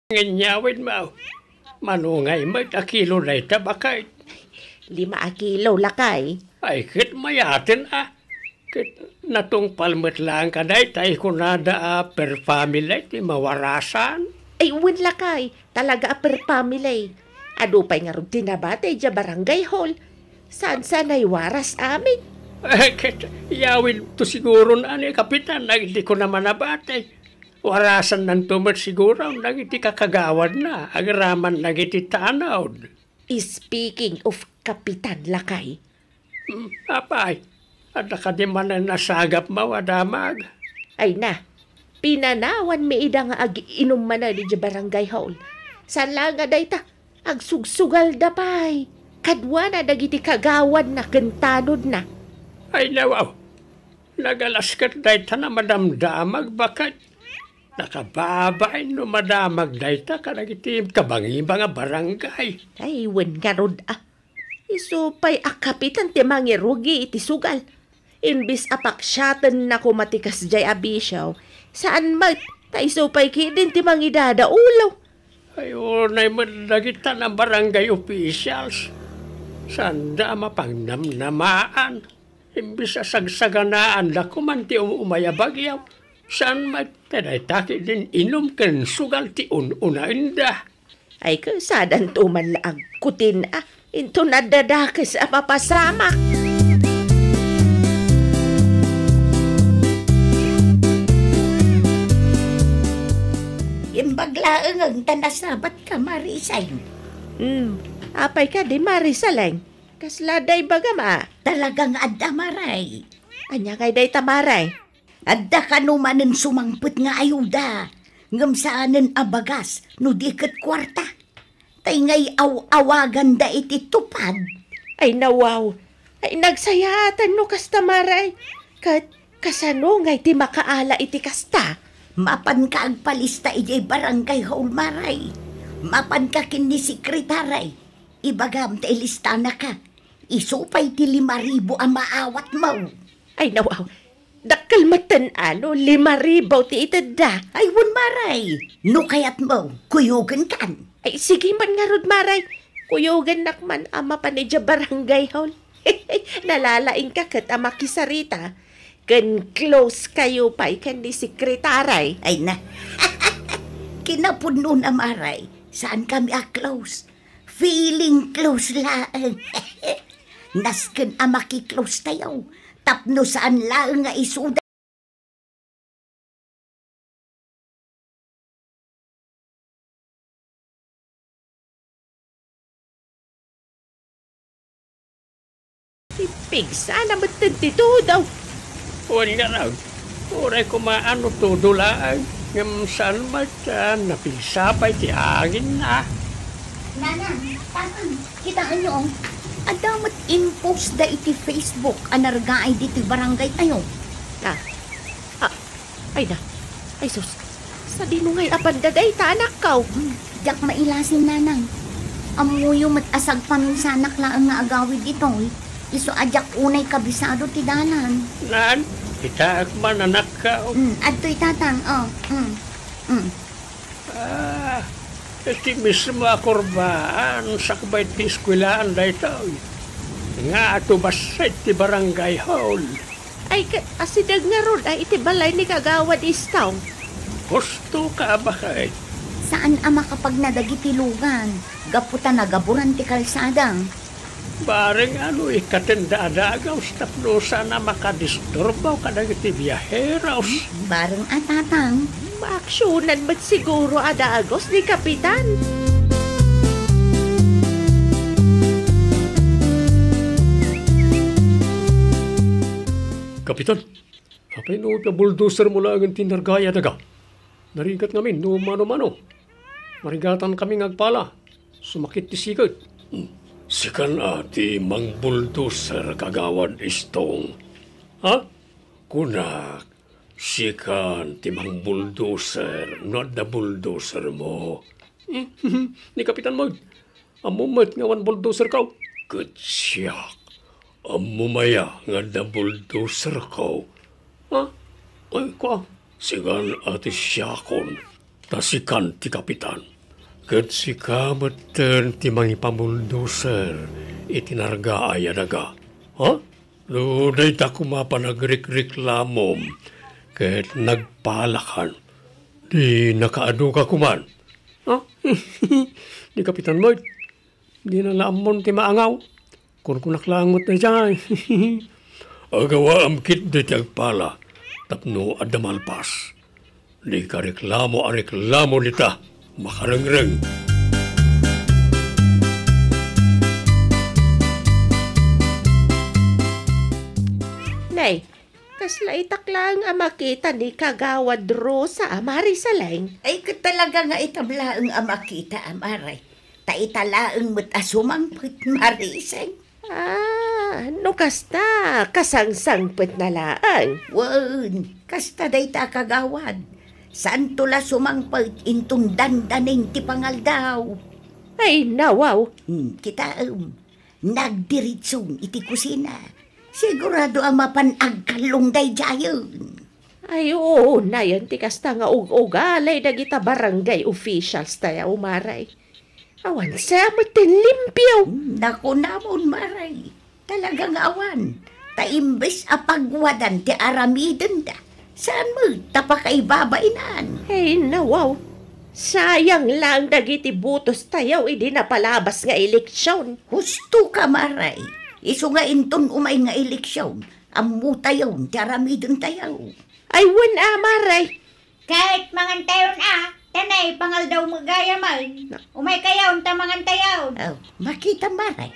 Ngem yawen, maw. Mano ngay met a kilo dayta, baket? Lima a kilo, lakay. Ay, ket mayaten, a. Ket natungpal met laeng kadayta, ikunada a per family ti mawarasan. Ay, wen, lakay. Talaga a per family. Adu pay ngarud ti nabati idiay barangay hall. Saan-saan a waras amin. Eh, ket, yawen to siguron, ani, Kapitan, dagiti kuna a nabati. Warasannanto met siguro dagiti kakagawadna agraman dagiti tanod. Speaking of Kapitan, lakay. Hmm, apay, adda kadi manen a sagapmo a damag? Ay na, pinanawanmi ida nga ag-inum manen idiay barangay hall. Saan laeng a dayta, agsugsugalda pay kaduana dagiti kagawadna ken tanodna. Ay, nawaw. Nagalas ket dayta a madamdamag, baket. Nakababain no madamag dayta kadagiti kabangibang a barangay. Ay, wen ngarud, a. Isu pay a Kapitan ti mangirugi iti sugal. Imbes a paksiatenna koma ti kasdiay a bisio, saan met, ta isu pay ketdin ti mangidadaulo. Ay, unay met dagita a barangay officials. Saanda a mapangnamnamaan. Imbes a sagsaganaanda koma ti um-umay a bagyo, saan met, ta dayta ketdin inum ken sugal ti un-unaenda. Ay, ket sadanto man la agkutin a, inton adda dakes a mapasamak. Imbag laeng ta nasabatka, Marisay. Hmm, apay kadi, Marisaleng? Kasla adda ibagam a? Talaga nga adda, Maray. Ania ngay dayta, Maray? Adda kano manen sumangpet nga ayuda, ngem saanen a bagas no di ket kuarta. Tay ngay aw-awaganda iti tupad. Ay, nawaw. Ay, nagsayaatan no kasta, Maray. Ket kasano ngay ti makaala iti kasta? Mapanka agpalista idiay barangay hall, Maray. Mapanka ken ni sekretaray. Ibagam ta ilistanaka. Isu pay ti lima ribu a maawatmo. Ay, nawaw. Dakkel metten a no lima ribu ti itedda. Ay, wen, Maray. No kayatmo, kuyogenkan. Ay, sige man ngarud, Maray. Kuyogennak man a mapan idiay barangay hall. Nalalaingka ket a makisarita. Ken close kayo pay ken ni sekretaray. Ay na. Kinapudnona, Maray. Saankami a close. Feeling close laeng. Nasken a maki-close tayo. Tapno saan laeng nga isuda. Pigsa na met ti tudo. Wen ngarud, uray koma no tudo laeng, ngem saan met a napigsa pay ti anginna. Nanang, tatang, kitaenyo, oh. Adda met impost da iti Facebook a nargaay ditoy barangay tayo. Ah, ah, Ay na. Ay sus. Sadino ngay a banda dayta, anakko? Hmm, diak mailasin, nanang. Ammoyo met a sagpaminsanak laeng nga agawid ditoy. Isu a diak unay kabisado ti dalan. Nan, kitaek man, anakko. Hmm, adtoy tatang, oh. Hmm. Hmm. Ah, iti mismo a kurbaan, sakbay ti eskuelaan daytoy. Nga atu bassit ti barangay hall. Ay, ka-, asideg ngarud a iti balay ni Kagawad Istong. Husto ka, a baket. Saan a makapagna dagiti lugan, gapu ta nagaburan ti kalsada. Bareng a no ikkatenda a dagus tapno saan a makadisturbo kadagiti biaheros. Bareng a, tatang. Maaksionan met siguro a dagus ni Kapitan. Kapitan, apay no ipabuldosermo laengen ti nargaay a daga? Narigat ngamin no mano-mano. Marigatankami nga agpala. Sumakit ti siket. Sikan a ti mangbuldoser, Kagawad Istong. Ha? Kunak, sikan ti mangbuldoser no adda buldosermo. Hmm, ni Kapitan Mog, ammo met nga awan buldoserko. Ket siak, ammom aya nga adda buldoserko? Ha? Ay, kua, sikan a ti siakon, ta sikan ti kapitan. Ket sika metten ti mangipabuldoser iti nargaay a daga. Ha? No dayta koma panagrikreklamom ket nagpalakan, di nakaaduka koman. Ha? Ni Kapitan Boyd, dina la ammon ti maangaw. Kunkunak laeng met daydiay. Agawaam ketdi ti agpala tapno adda malpas. Dika reklamo a reklamo dita, makarengreng. Nay, kasla itak laeng a makita ni Kagawad Rosa a Mari Saleng. Ay, ket talaga nga itam laeng a makita a Mari. Ta ita laeng met a sumangpet, Mari Iseng. Ah, no kasta, kasangsangpetna laeng. Wen, kasta dayta a kagawad. Saanto la sumangpet inton dandanin ti pangaldaw. Ay, nawaw. Hmm, kitaem. Nagdiritson iti kusina. Sigurado a mapan agkallong daydiayen. Ay, oo, nayon ti kasta nga ug-ugali dagita barangay officials tayo, Mari. Awan sa met ti limpio. Hmm, nakunamon, Mari. Talaga nga awan. Ta imbes a pagwadan ti aramidenda, saan met ta pakaibabainan. Ay, nawaw. Sayang lang dagiti botos tayo idi napalabas nga eleksyon. Husto ka, Mari. Isu nga inton umay nga eleksyon, ammo tayon ti aramiden tayo. Ay, wen a, Mari. Ket mangantayon a, tanay, pangaldaw met gayamen. Umay kayon ta mangantayon. Oh, makita, Mari.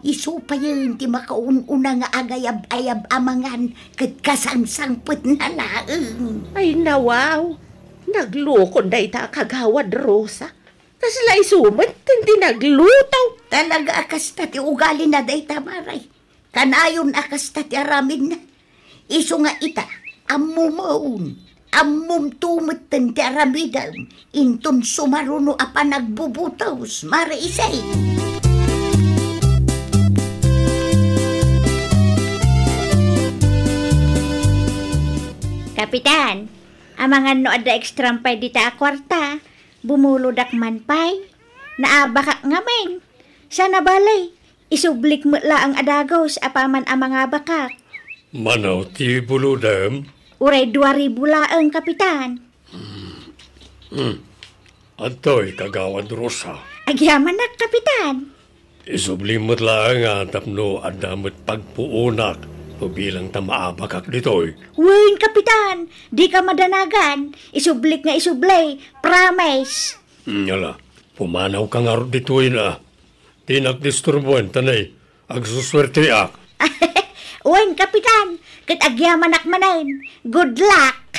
Isu payen ti makaun-una nga agayab-ayab a mangan ket kasangsangpetna laeng. Ay, nawaw. Naglukon dayta a kagawad Rosa. Kasla isu met ti nagluto. Talaga a kasta ti ugalina dayta, Mari. Kanayon a kasta ti aramidna. Isu nga ita, ammom, ammom to metten ti aramidem, inton sumaruno a panagbubutos, Mari Isay. Kapitan, amangan no adda extra pay dita a kuarta, bumulodak man pay. Naabakak ngamin. Sana bale, isublik met laeng a dagus apaman a mangabakak. Mano ti bulodem? Uray dua ribu laeng, Kapitan. Hmm. Adtoy, Kagawad Rosa. Agyamanak, Kapitan. Isubli met laeng a tapno adda met pagpuonak no bilang ta maabakak ditoy. Wen, Kapitan, dika madanagan. Isublik nga isubli. Promise. Hmm, ala, pumanawka ngarud ditoy na. Dinak disturboen, tanay, agsusuerteak. Wen, Kapitan, ket agyamanak manen. Good luck.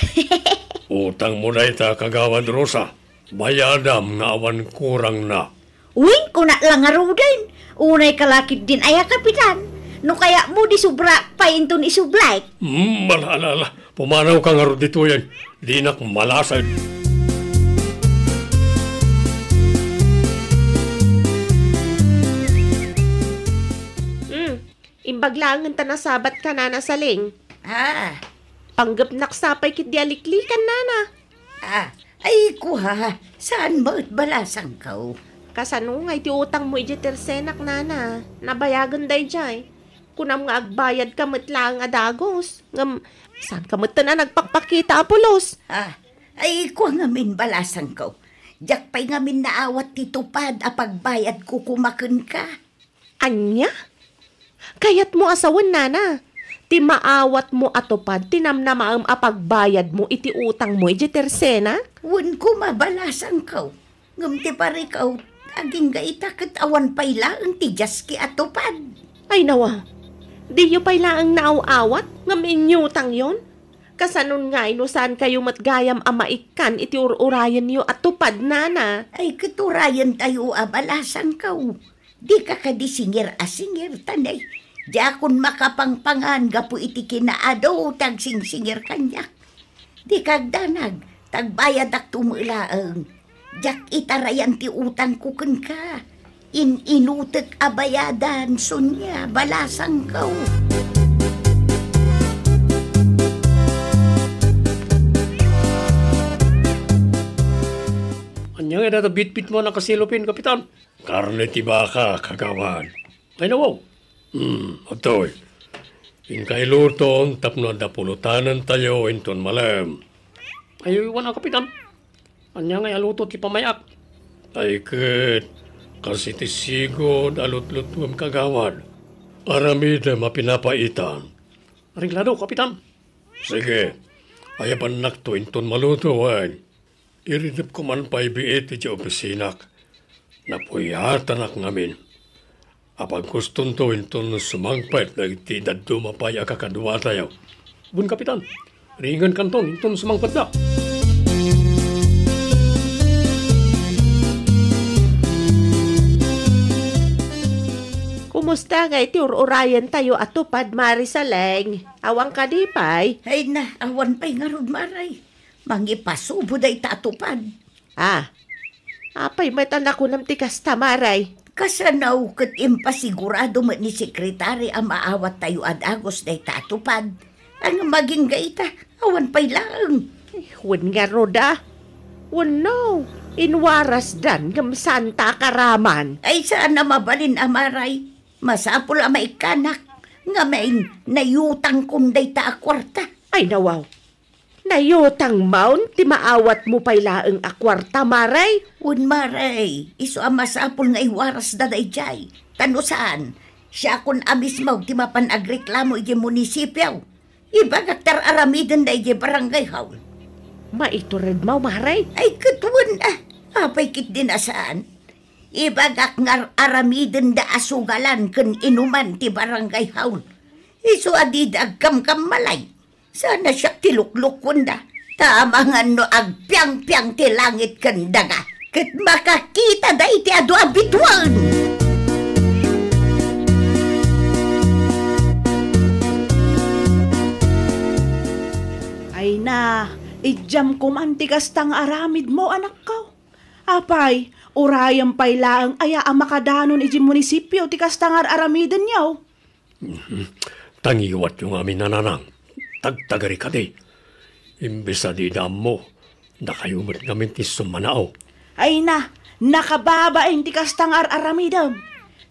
Utangmo dayta, Kagawad Rosa. Bayadam nga awan kurangna. Wen, kunak la ngaruden. Unay kalakid din aya, Kapitan. No kayatmo di subrak pay inton isubli. Hmm, ala, ala, ala. Pumanawka ngarud ditoyen. Dinak malasag. Hmm, imbag laengen ta nasabat ka, Nana Saling. Ah. Panggepnak sapay ketdi a liklikan, Nana. Ah, ay, kua, saan met balasangko? Kasano ngay ti utangmo idiay tersenak, Nana? Nabayagen daydiay. Kunam nga agbayadka met laeng a dagus, ngem saanka metten a nagpakpakita a pulos. Ah, ay, kua ngamin balasangko. Diak pay ngamin naawat ti tupad a pagbayadko koma kenka. Ania? Kayatmo a sawen, Nana, ti maawatmo a tupad ti namnamaem a pagbayadmo iti utangmo idiay tersenak? Wen koma balasangko. Ngem ti parikaw, agingga ita ket awan pay laeng ti diaski a tupad. Ay, nawa, diyo pay laeng naaw-awat ngem inyutangyon? Kasanon ngay no saankayo met gayam a maikkan iti ur-urayenyo a tupad, Nana? Ay, ket urayentayo a balasangko. Dika kadi singir a singir, tanay. Diakon makapangpangan gapu iti kinaadu ti agsingsingir kaniak. Dika agdanag, ta agbayadakto met laeng. Diak itarayan ti utangko kenka. In-inutek a bayadan, Sonia, balasangko. Ania Data bitbit mo nakasilupin, Kapitan. Karne ti baka, kagawad. Ay, nawaw. Hmm, atoy. Inka iluton tapno adda pulutanentayo inton malem. Ay, wen a, Kapitan. Ania nga aluto ti pamay-ak? Ay ket, kas iti sigud a lutlutuem, kagawad. Aramidem a pinapaitan. Areglado, Kapitan. Sige, ayabannakto inton maluto, wen. Iridepko man pay biit iti opisinak. Napuyatanak ngamin. Apagkustonto inton sumangpet dagiti dadduma pay a kakaduatayo. Wen, Kapitan. Ringenkanton inton sumangpetda. Kumusta nga iti ur-urayentayo a tupad, Mari Saleng? Awan kadi pay? Ay na, awan pay ngarud, Maray. Mangipasubo dayta a tupad. Ah, apay met a nakunam ti kasta, Maray? Kasano ket impasigurado met ni Sekretary a maawattayo a dagus dayta a tupad? Ngem agingga ita, awan pay laeng. Ay, wen ngarud a. Wenno, inwarasdan ngem saanta a karaman. Ay, saan a mabalin a, Maray. Masapul a maikkanak. Ngamin, nayutangkon dayta a kuarta. Ay, nawaw. Nayutangmon ti maawatmo pay laeng a kuarta, Maray? Wen, Maray, isu a masapul nga iwarasda daydiay. Ta no saan, siakon a mismo ti mapan agreklamo iti munisipio. Ibagak ti ar-aramidenda iti barangay hall. Maituredmo, Maray? Ay, ket wen a. Apay ketdin a saan? Ibagak nga ar-aramidenda a sugalan ken inuman ti barangay hall. Isu a dida agkamkammalay. Saan a siak ti luklukonda. Ta amangan no agpiangpiang ti langit ken daga, ket makakita dayta adu a bituen. Ay na, idiam koman ti kasta nga aramidmo, anakko. Apay, urayem pay laeng aya a makadanon iti munisipio ti kasta nga ar-aramidenyo? Mhm. Tangiwatyo ngamin, nanang. Tagtagari kadi. Imbes a dida ammo, dakayo met ngamin ti summanao. Ay na, nakababain ti kasta nga ar-aramidem.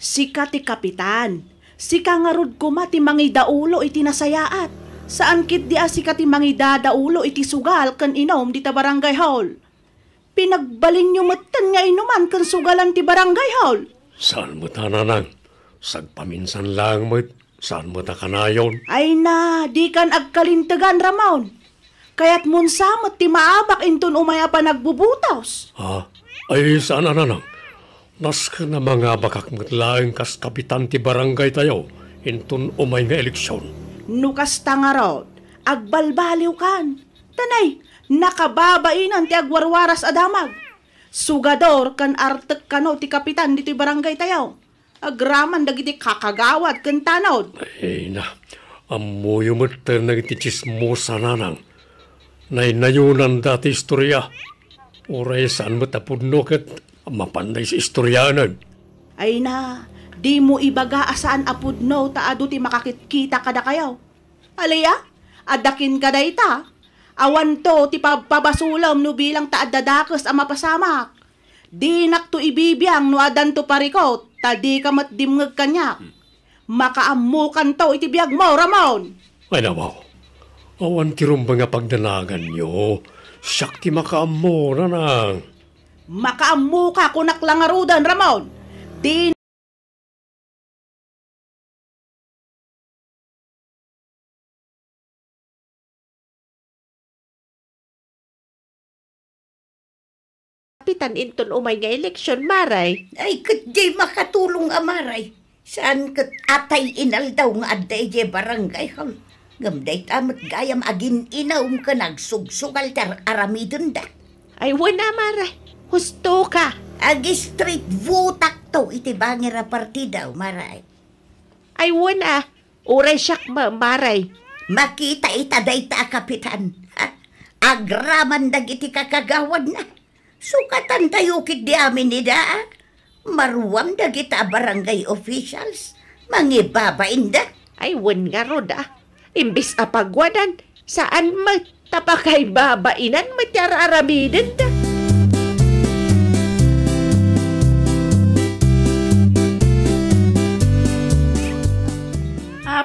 Sika ti kapitan. Sika ngarud koma ti mangidaulo iti nasayaat. Saan ketdi a sika ti mangidadaulo iti sugal ken inum dita barangay hall. Pinagbalinyo metten nga inuman ken sugalan ti barangay hall. Saan met a, nanang? Sagpaminsan laeng met, saan met a kanayon? Ay na, dikan agkalintegan, Ramon. Kayatmon sa met ti maabak inton umay a panagbubutos. Ha? Ay, saan a, nanang. Nasken a mangabakak met laeng kas kapitan ti barangaytayo inton umay nga eleksion. No kasta ngarud, agbalbaliwkan. Tanay, nakababainan ti agwarwaras a damag. Sugador ken artek kano ti kapitan ditoy barangaytayo. Agraman dagiti kakagawad ken tanod. Ay na, ammoyo met dagiti tsismosa, nanang. Naynayonanda ti istoria. Uray saan met a pudno ket mapanda istorianen. Ay na, dimo ibaga a saan a pudno ta adu ti makakitkita kadakayo. Alia, adda kenka dayta. Awanto ti pabpabasolem no bilang ta adda dakes a mapasamak. Dinakto ibibiang no addanto parikut, ta dika met dimngeg kaniak. Makaammokanto iti biagmo, Ramon. Ay, nawaw. Awan ti rumbeng a pagdanaganyo. Siak ti makaammo, nanang. Makaammoka, kunak la ngaruden, Ramon. Di Kapitan inton umay nga eleksyon, Maray. Ay, ket diay makatulong a Maray. Saan ket atay inaldaw nga adda idiay barangay hall. Ngem dayta met gayam agin-inum ken agsugsugal ti ar-aramidenda. Ay, wen a, Maray. Husto ka. Ag-street vote-akto iti bangir a partido, Maray. Ay, wen a. Uray siak ma-, Maray. Makita ita dayta a kapitan. Ha? Agraman dagiti kakagawadna. Sukatantayo ketdi amin ida, a. Maruam dagita a barangay officials. Mangibabainda. Ay, wen ngarud, a. Imbes a pagwadan, saan met ta pakaibabainan met ti ar-aramidenda.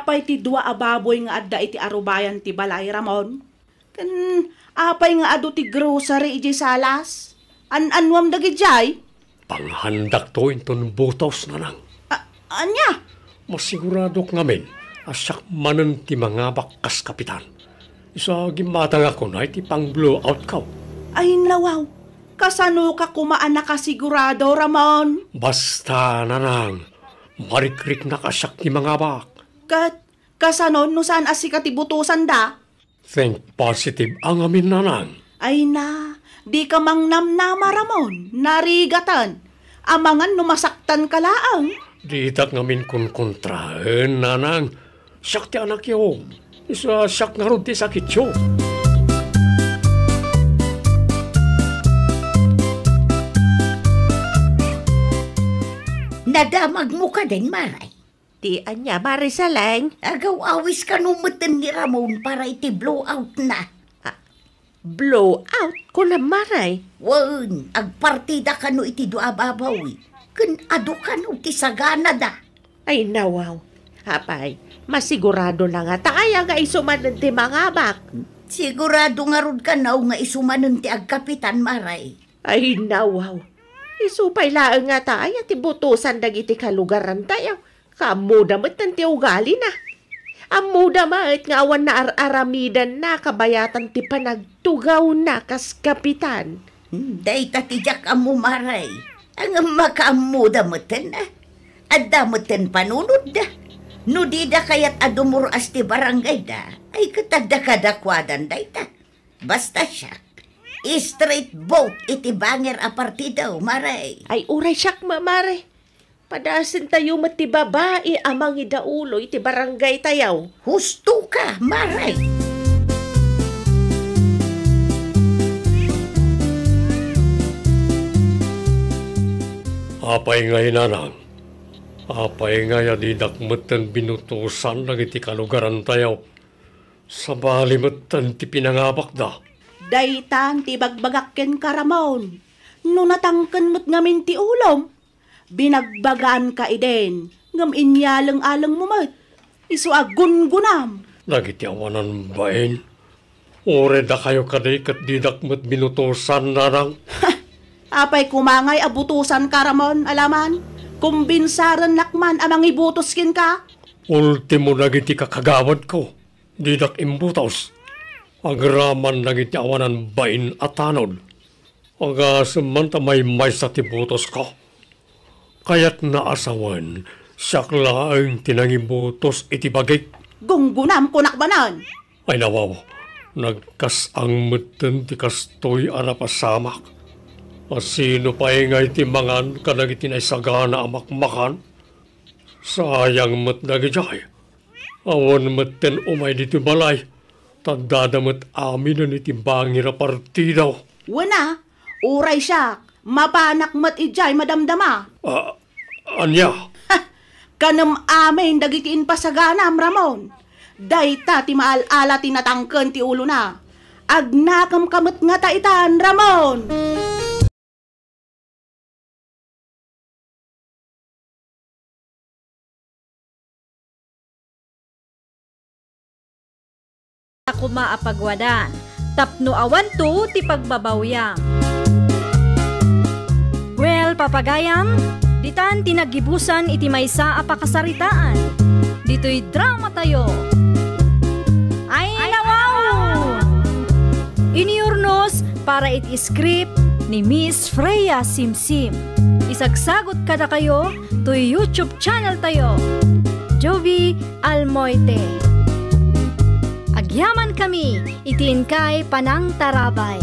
Apay ti dua a baboy nga adda iti arubayan ti balay, Ramon? Ken apay nga adu ti grocery idiay salas? An-annuam dagidiay? Panghandakto inton butos, Nanang. A-, ania? Masiguradok ngamin a siak manen ti mangabak kas kapitan. Isu a gimmatangakon iti pang-blowout ko. Ay, nawaw. Kasano ka koma a nakasigurado, Ramon? Basta, Nanang, marikriknak a siak ti mangabak. Ket kasano no saan a sika ti butosanda? Think positive a ngamin, Nanang. Ay na, dika mangnamnama, Ramon. Narigatan. Amangan no masaktanka laeng. Ditak ngamin konkontraen, Nanang. Siak ti anakyo. Isu a siak ngarud ti sakityo. Nadamagmo kadin, Mare? Ti ania, Mare Saleng? Agaw-awis kano metten ni Ramon para iti blowoutna. Ah, blowout? Kunam, Mare? Wen, agpartida kano iti dua a baboy. Ken adu kano ti saganada. Ay, nawaw. Apay, masiguradona ngata aya nga isu manen ti mangabak? Sigurado ngarud kano nga isu manen ti agkapitan, Mare. Ay, nawaw. Isu pay laeng ngata aya ti butosan dagiti kalugarantayo. Kaammoda metten ti ugalina. Ammoda met nga awan naar-aramidanna kabayatan ti panagtugawna kas kapitan. Hmm, dayta ti diak ammo, Mare. Ngem makaammoda metten, a. Adda metten panunotda. No dida kayat a dumur-as ti barangayda, ay ket adda kadakuadan dayta. Basta siak, straight vote iti bangir a partido, Mare. Ay, uray siak, ma-, Mare. Padasentayo met ti babai a mangidaulo iti barangaytayo. Husto ka, Mare. Apay ngay, Nanang? Apay ngay a didak metten binutosan dagiti kalugarantayo? Sabali metten ti pinangabakda. Daytan ti ibagbagak kenka, Ramon. No natangken met ngamin ti ulom, binagbagaanka idin, ngem inyaleng-alengmo met. Isu a gungunam. Dagiti awanan bain, uray dakayo kadi ket didak met binutosan, Nanang. Apay koma ngay a butosanka, Ramon, alaman? Kumbinsarennak man a mangibutos kenka. Ultimo dagiti kakagawadko. Didak imbutos. Agraman dagiti awanan bain a tanod. Agasem man ta maymaysa ti butosko. Kayatna a sawen, siak laeng ti nangibutos iti bagik. Gunggunam, kunak manen. Ay, nawaw, nagkas-ang metten ti kastoy a napasamak. A sino pay ngay ti mangan kadagiti naisagana a makmakan? Sayang met dagidiay. Awan metten umay ditoy balay, ta addada met aminen iti bangir a partido. Wen a, uray siak, mapanak met idiay madamdama. Ah, ania? Ha! Kanem amin dagiti impasaganam, Ramon. Dayta ti maal-ala ti natangken ti ulona. Agnakemka met ngata itan, Ramon! Ta koma a pagwadan, tapno awanto ti pagbabawiam. Well, papagayam, ditan ti naggibusan iti maysa a pakasaritaan. Ditoy dramatayo. Ay, nawaw! Inurnos para iti script ni Miss Freya Simsim. Isagsagot kadakayo toy YouTube channel tayo, Jovi Almoite. Agyamankami iti inkay panangtarabay.